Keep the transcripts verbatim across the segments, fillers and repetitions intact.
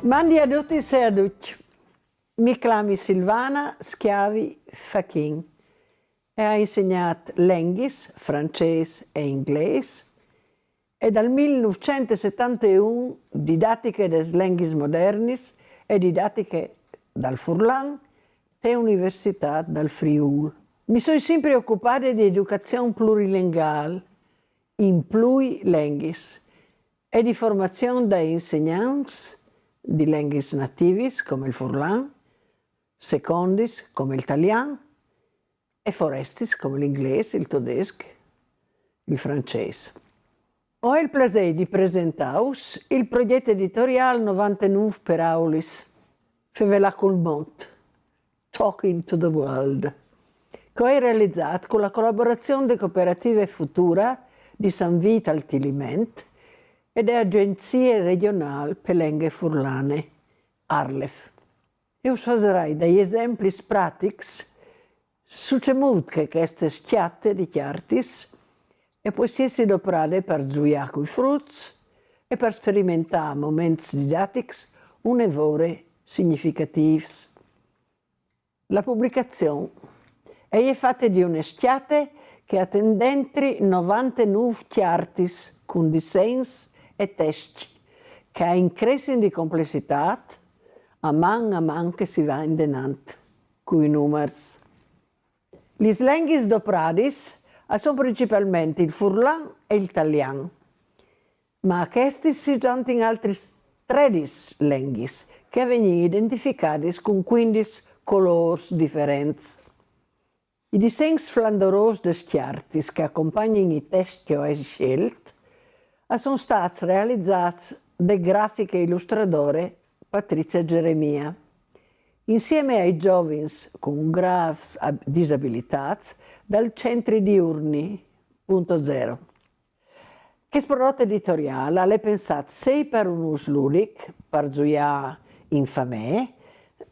Mandi a dutis e a ducj. Mi clami Silvana Schiavi Fachin e ai insegnât lenghis, francês e inglês, e dal mil nûfcent e setante e un didatiche des lenghis modernis e didatiche dal furlan te Universitât dal Friûl. Mi soi simpri ocupade di educazion plurilengâl in plui lenghis e di formazion dai insegnants di lenghis nativis come il furlan, secondis come il talian e forestis come l'inglês, il todesc, il francês. O ai il plasei di presentâus il progjet editoriâl novantenûf peraulis, Fevelâ cul mont, Talking to the World, che o ai realizât cu la colaborazion de Cooperative Futura di San Vît al Tiliment e de Agjenzie Regjonâl pe Lenghe Furlane, ARLeF. E us fasarai dai esemplis pratics su cemût che cheste scjate di cjartis e pues jessi doprade par zuiâ cui fruts e par sperimentâ moments didatics une vore significatîfs. La publicazion e je fate di une scjate che e ten dentri novantenûf cjartis cun dissens e tescj, che a incressin di complessitât a man a man che si va indenant cui numars. Lis lenghis dopradis a son principalmentri il furlan e il talian, ma a chestis si zontin altris tredis lenghis che a vegnin identificadis cun cuindis colôrs diferents. I dissens flandorôs des cjartis che a compagnin i tescj che o ai sielt a son stâts realizâts de grafiche ilustradore Patrizia Geremia, insiemi ai zovins cun grâfs disabilitâts dal Centri Diurni punto zero. Chest prodot editoriâl al è pensât sei par un ûs ludic, par zuiâ in famee,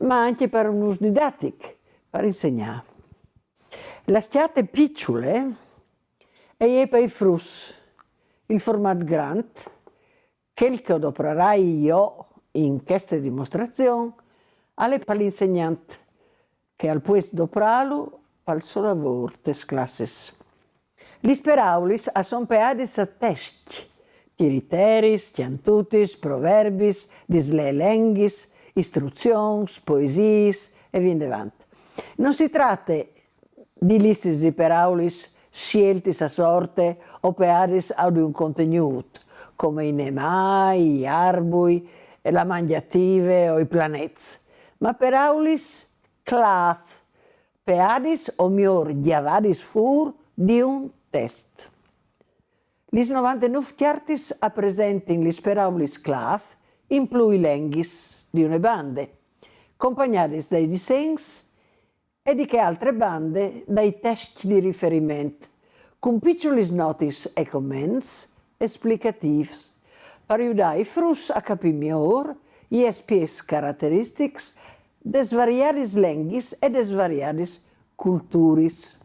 ma ancje par un ûs didatic, par insegnâ. La scjate piçule e je pai fruts, il formât grant, chel che o doprarai jo in cheste dimostrazion, al è pal insegnant che al pues doprâlu pal so lavôr tes classis. Lis peraulis a son peadis a tescj, tiriteris, cjantutis, proverbis, dislee lenghis, istruzions, poesiis e vie indevant. No si trate di listis di peraulis sieltis a sorte o peadis a un contignût, come i nemâi, i arbui, la mangjative o i planets, ma peraulis clâf, peadis o miôr gjavadis fûr di un test. Lis novantenûf cjartis a presentin lis peraulis clâf in plui lenghis di une bande, compagnadis dai dissens e di chê altre bande dai tescj di riferiment, cun piçulis notis e coments esplicatîfs, par judâ i fruts a capî miôr i espiets carateristics des variadis lenghis e des variadis culturis.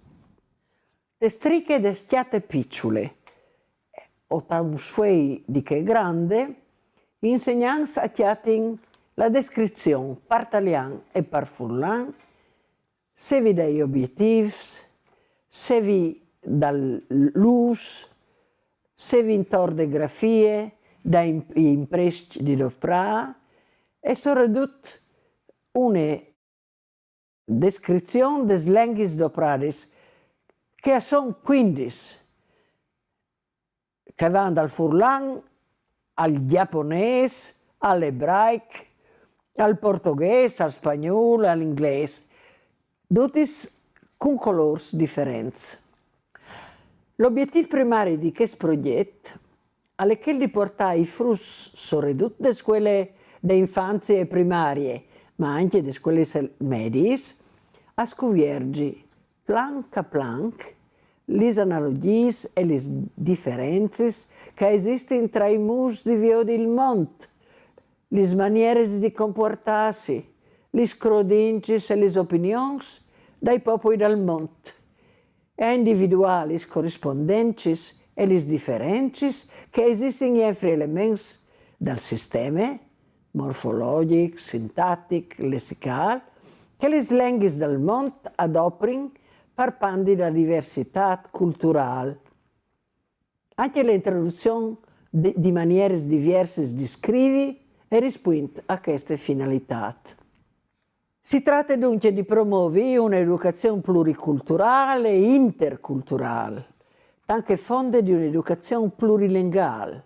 Te striche de scjate piçule, o ta un sfuei di chê grande, i insegnants a cjatin la descrizion par talian e par furlan, sevi dai obietîfs, sevi dal ûs, sevi intor de grafie, dai imprescj di doprâ e soredut une descrizion des lenghis dopradis, che a son cuindis, che a van dal furlan al gjaponês, al ebraic, al portoghês, al spagnûl, al inglês, dutis cun colôrs diferents. L'obietîf primari di chest progjet al è chel di puartâ i fruts, soredut de scuele de infanzie e primarie, ma ancje de scuelis mediis, a scuvierzi planc a planc lis analogjiis e lis diferencis che a esistin tra i mûts di viodi il mont, lis manieris di compuartâsi, lis crodincis e lis opinions dai popui dal mont, e a individuâ lis corispondencis e lis diferencis che a esistin jenfri elements dal sisteme, morfologjic, sintatic, lessical, che lis lenghis dal mont a doprin par pandi la diversitât culturâl. Ancje la introduzion di, di manieris diviersis di scrivi e rispuint a cheste finalitât. Si trate duncje di promovi une educazion pluriculturâl e interculturâl, tant che fonde di une educazion plurilengâl,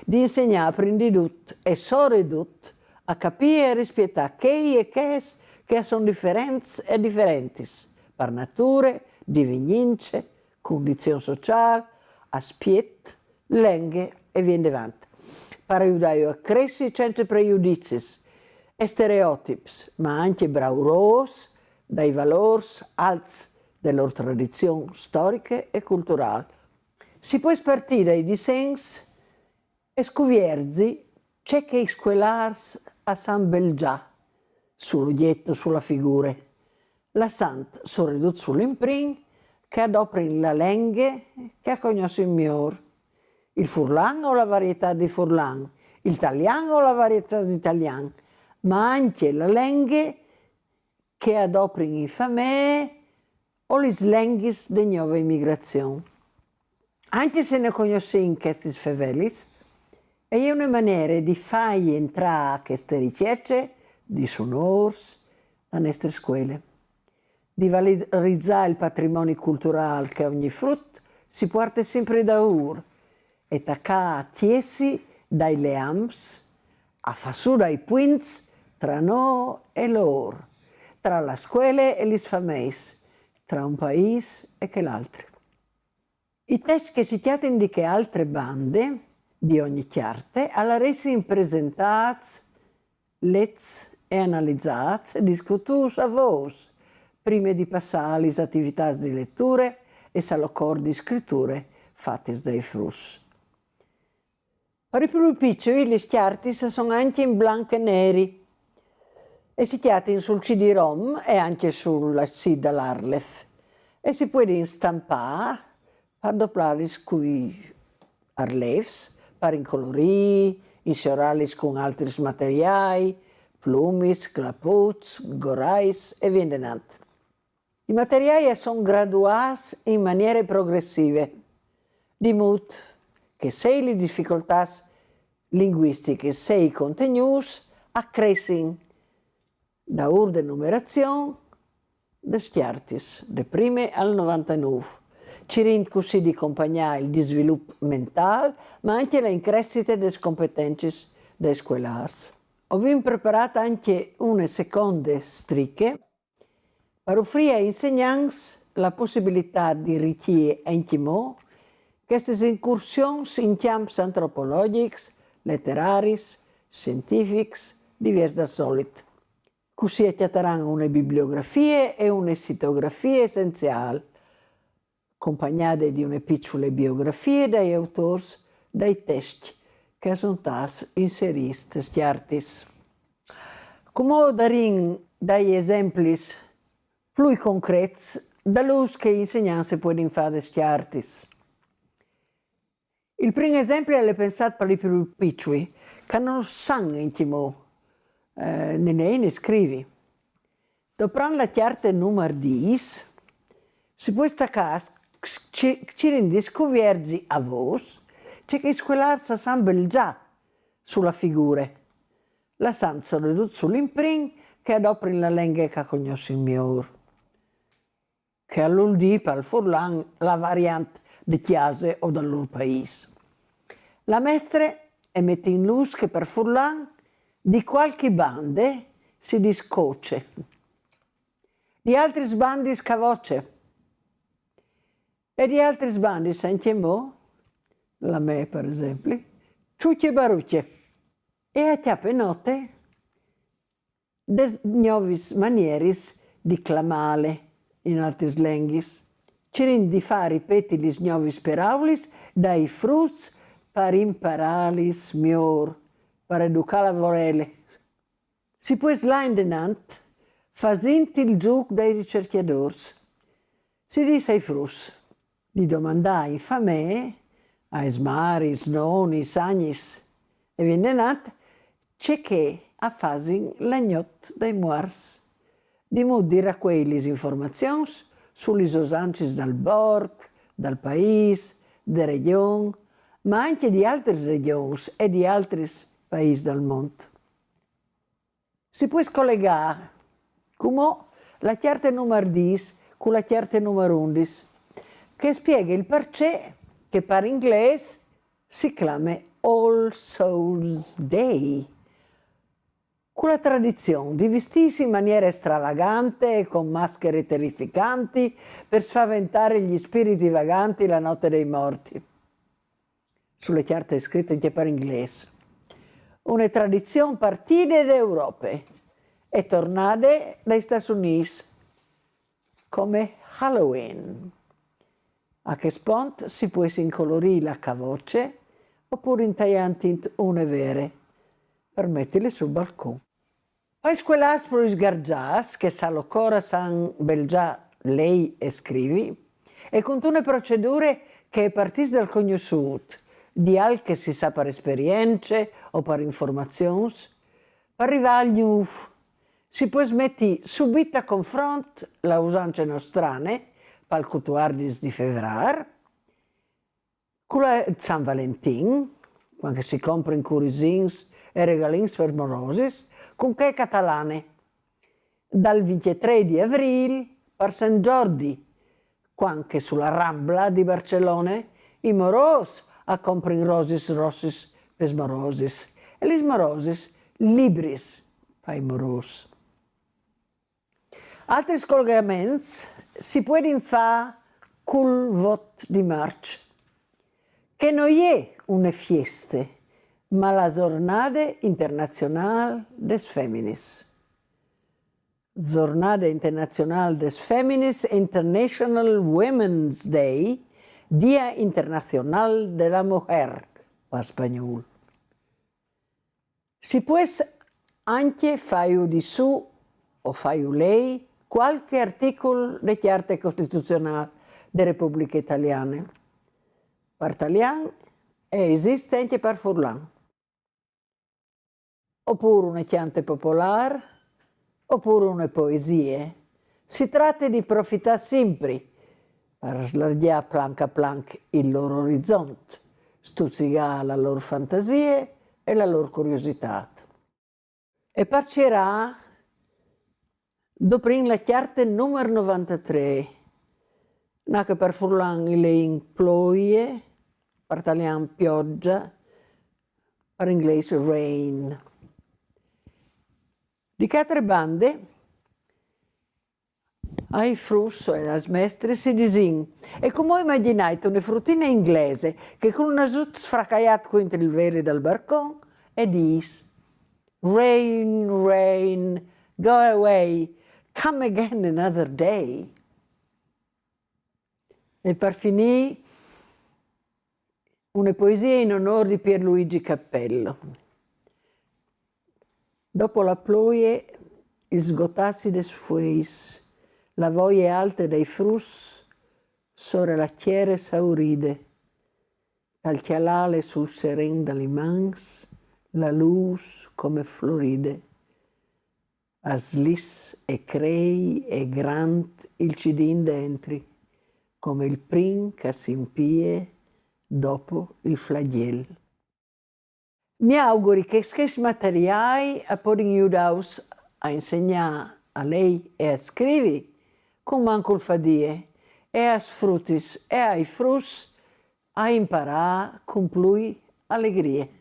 di insegnâ prin di dut e soredut a capî e a rispietâ chei e chês che a son diferents e diferentis, par nature, di vignince, cundizion sociâl, aspiet, lenghe e vie indevant. Par judâju a cressi cence prejudizis e stereotips, ma ancje braurôs dai valôrs alts de lôr tradizion storiche e culturâl. Si pues partî dai dissens e scuvierzi ce che i scuelârs a san belzà sul ogjet, su la figure, lassant soredut sul imprin che a doprin la lenghe che a cognossin miôr. Il furlan o la varietât di furlan, il talian o la varietât di talian, ma ancje la lenghe che a doprin in famee o lis lenghis de gnove imigrazion. Ancje se no cognossìn chestis fevelis, e je une maniere di fâi jentrâ cheste ricjece di sunôrs da nestre scuele, di valorizâ il patrimoni culturâl che ogni frut si puarte simpri daûr e tacâ a tiessi dai leams, a fâ sù dai puints tra nô e lôr, tra la scuele e lis fameis, tra un paîs e chel altri. I tescj che si cjatin di chê altre bande, di ogni cjarte, a laressin presentâts, lets e analizâts e discutûts a vôs, prime di passâ a lis ativitâts di leture e, se al ocor, di scriture fatis dai fruts. Par i plui piçui lis cjartis a son ancje in blanc e neri e si cjatin sul CD-ROM e ancje sul sît dal ARLeF e si puedin stampâ par doplâlis cui arlêfs, par incolorî, insiorâlis cun altris materiâi, plumis, claputs, gorais e vie indenant. I materiâi a son graduâts in maniere progressive, di mût che sei lis dificoltâts linguistichis sei i contignûts a cressin daûr de numerazion des cjartis, de prime al novantenûf, cirint cussì di compagnâ il disvilup mentâl, ma ancje la increscite des competencis dai scuelârs. O vin preparât ancje une seconde striche, par ufrî ai insegnants la pussibilitât di inricjî ancjemò chestis incursions in cjamps antropologjics, leteraris, sientifics, diviers dal solit. Cussì a cjataran une bibliografie e une sitografie essenziâl, compagnade di une piçule biografie dai autôrs dai tescj che a son stâts inserîts tes cjartis. Cumò o darìn dai esemplis plui concrets dal ûs che i insegnants a puedin fâ des cjartis. Il prin esempli al è pensât par i plui piçui, che no san ancjemò, eh, ne nei ne scrivi. Doprant la cjarte numar dîs, si pues tacâ, ci-, cirint di scuvierzi a vôs ce che i scuelârs a san belzà su la figure, lassant soredut sul imprin che a doprin la lenghe che a cognossin miôr, che al vûl dî pal furlan la variant de cjase o dal lôr paîs. La mestre e met in lûs che par furlan di cualchi bande si dîs coce, di altris bandis cavoce e di altris bandis ancjemò, la mê par esempli, çucje barucje. E a cjape note des gnovis manieris di clamâle in altris lenghis, cirint di fâ ripeti lis gnovis peraulis dai fruts par imparâlis miôr, par educâ la vorele. Si pues lâ indenant fasint il zûc dai ricercjadôrs. Si dîs ai fruts di domandâ in famee, aes maris, nonis, agnis e vie indenant, ce che a fasin la gnot dai muarts, di mût di racuei lis informazions su lis osancis dal borc, dal paîs, de region, ma ancje di altris regions e di altris paîs dal mont. Si pues colegâ cumò la cjarte numar dîs cu la cjarte numar undis, che e spieghe il parcè che par inglês si clame All Souls Day, cu la tradizion di vistîsi in maniere stravagante e con maschere terrificanti par spaventâ i spirits vagants la note dai muarts. Su la cjarte scrite ancje par inglês. Une tradizion partide de Europe e tornade dai Stâts Unîts come Halloween. A chest pont si pues incolorî la cavoce opûr intaiantint une vere par metile sul balcon. Pai scuelâts plui sgargiâts, che sa lôr a san belzà lei e scrivi, e cuntune procedure che e partìs dal cognossût, di alc che si sa par esperience o par informazions, par rivâ al gnûf, si pues meti subit a confront la usance nostrane pal cutuardis di Fevrâr, cu la San Valentin, cuant che si comprin curisins e regalins pes morosis, cun chê catalane, dal vincjetrê di Avrîl par San Jordi, cuant che su la Rambla di Barcelone i morôs a comprin rosis rossis pes morosis e lis morosiis libris pai morôs. Altris colgaments si puedin fâ cul vot di Març, che no je une fieste, ma la Zornade Internazionâl des Feminis. Zornade Internazionâl des Feminis, International Women's Day, Dia Internacional de la Mujer, par spagnûl. Si pues ancje fâju dissù o fâju lei cualchi articul de cjarte costituzionâl de Republiche Taliane. Par talian e esiste ancje par furlan. Opûr une cjante popolâr, opûr une poesie. Si trate di profitâ simpri par slargjâ planc a planc il lôr orizont, stuzzigâ la lôr fantasie e la lôr curiositât. E par cirâ, doprìn la cjarte numar novantatrê, là che par furlan i leìn ploie, par talian pioggia, par inglês rain. Di chê altre bande, ai fruts e aes mestris si disìn: e cumò imagjinait une frutine inglese che cul nasut sfracaiât cuintri il veri dal barcon e dîs: "Rain, rain, go away, come again another day." E par finî, une poesie in onôr di Pierluigi Cappello. Dopo la ploie, i sgotaçs des fueis, la voie alte dai fruts, sore la tiere sauride, tal cjalâle sul seren da lis mans, la lûs come floride. A slis e crei e grant il cidin dentri, come il prin ch'a s'impie dopo il flagjel. Mi auguri che chescj materiâi a podin judâus a insegnâ a lei e a scrivi cun mancul fadie, e aes frutis e ai fruts a imparâ cun plui alegrie.